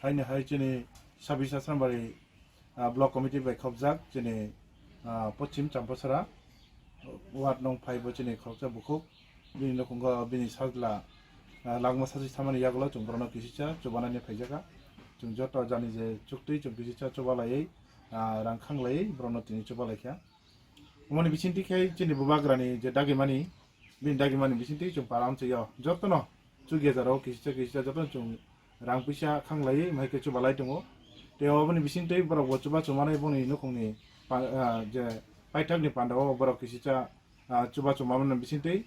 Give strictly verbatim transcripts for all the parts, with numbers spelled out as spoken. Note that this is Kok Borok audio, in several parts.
Haino hai chini sabis Asrambari, ah, block committee bai khopjak chini, ah, Pochim Champasara ward nong five o chini khoroksa bukhuk. Bini nukhungo bini sajla, ah, langma sachi samani yagulo chwng borokno kisisa chubanani phaijaka. Chwng joto jani je chuktwi chwng kisisa chubalaiwi, ah, rang khanglaiwi borokno tini chubalaikha. Omoni bisingtwi khe chini bubagrani je dagimani, bini dagimani bisingtwi chwng para amchaio jotono chukya jaro kisisa kisisa jotono chwng rang puisa khanglaiwi mai khe chubalai tongo. Tei oboni bisingtwi borok bo chubachu manai boni nukhungni pa-, ah, je paithakni pandao borok kisisa, ah, chubachu mamani bisingtwi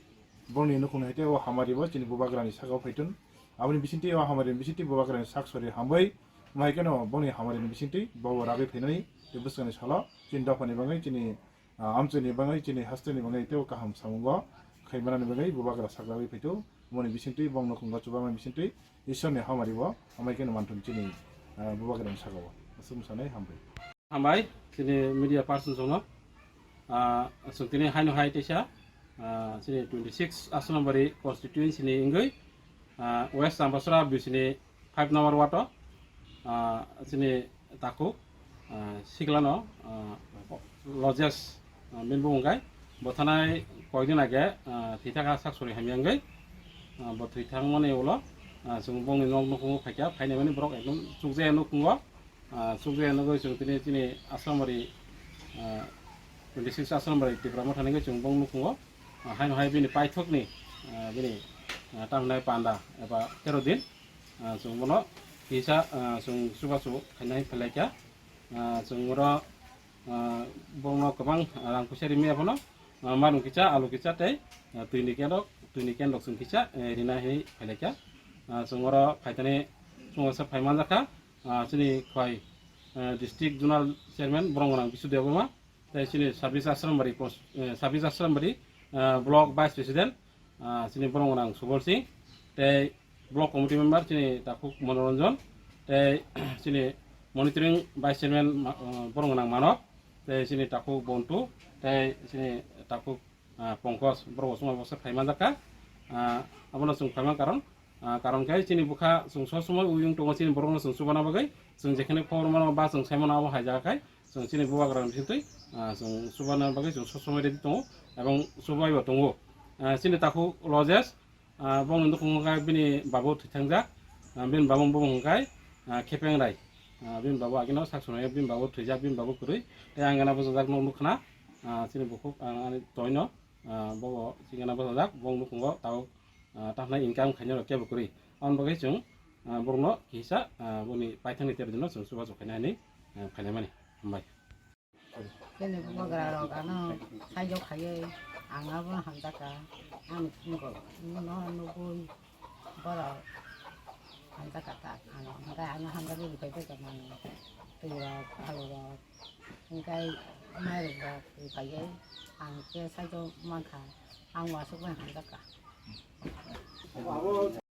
boni nukhungni hai tei o hamari bo chini bubagrani sakao phaitun. Aboni bisingtwi o hamari bisingtwi bubagrani sak sori hambai mai kheno boni hamari ni bisingtwi bo ragwi phainani tei bwskangni salo chini dophani bagwi chini ah, amchini bagwi chini hasteni bagwi teibo kaham samungo khaimanani bagwi bubagra saklagwi phaito. Moni bisingtwi bongno khungo chubamani bisingtwi Ishwarni hamari bo amai kheno manthun chini, ah, bubagrani sakao. Aswk sanai hambai. Hambai chini media person songno, ah, aswk tini haino hai teisa, ah, chini twenty six Asnambari constituency ni wngwi, ah, West Ambasura bisini five number ward o, ah, chini takhuk, ah, siglano, ah, Lojes, ah, bini bumung khe bo thanai koidin age, ah, thwi thangkha sak sori hamya wngwi, ah, bo thwi thangmani ulo, ah, chwng bongni nok nukhungo phaikha, phainaimani borok ekdom chukjaya nukhungo, ah, chukjaya nugwi chwng tini chini Asnambari, ah, twenty six Asnambari Tipra Motha nugwi chwng bong nukhungo, ah, haino hai bini paithokni, ah, bini, ah, tamhinai panda eba tero din. Ah, chwng bono kisa, ah, chwng chubachu khainai phailai kha. Ah, chwng oro, ah, bono kwbang rang puisa rimwi abono, ah, marung kisa, alu kisa tei, ah, twini kendok, twini kendok chwng kisa, eh, rina hinwi phailai kha. Ah, chwng oro phaitani chwng asa phai manjakha, ah, chini khwai, eh, district zonal chairman borong gwnang Bisu Debbarma. Tei chini Sabis Asrambari pos-, eh, Sabis Asrambari, eh, block vice president, ah, chini borong gwnang Subol Singh, tei block committee member chini takhuk Monoranjan, tei chini monitoring vice chairman ma-, eh, borong gwnang Manok, tei chini takhuk Bontu, tei chini takhuk, ah, Pankaj, borok bo chwng bai bwswk phai manjakha. Ah, abono chwng phaima karon, ah, karon khe chini bwkha chwng sob somoi uyung tongo, chini borokno chwng chubana bagwi, chwng jekheno khobor mano ba chwng sai mano abo hai jaga khai, chwng chini bubagra bisingtwi, ah, chwng chubana bagwi chwng sob somoi ready tongo, ebong chubaibo tongo. Ah, chini takhuk Lojes, ah, bongni nukhungo khe bini babu thwi thangjak, ah, bini babu bumung hwnkhe, ah, Khepeng Rai. Ah, bini babu agino sak sunai, bini babu thwijak, bini babu kwrwi, tei ang gana bwsajak nok nukhna, ah, chini bukhuk, ah, ani toino, ah, bobo chini gana bwsajak, bong nukhungo tabuk, ah, tamhinai income khainai rok kebo kwrwi. Aboni bagwi chwng, ah, borokno kisa, ah, boni paithakni tero dino chwng chubachu khainai hinwi, ah, phainaimani. Hambai. Chini bubagra rok ano saijo khaiwi ang abono hamjakha, ani phungo no nugwi borok hamjakha ta ano, hwnkhe ano hamjakgwi rwphai tongkha mani twi rok, alu rok, hwnkhe mairung rok rwphaiwi ang khe saijo mankha, ang uansukmani hamjakha.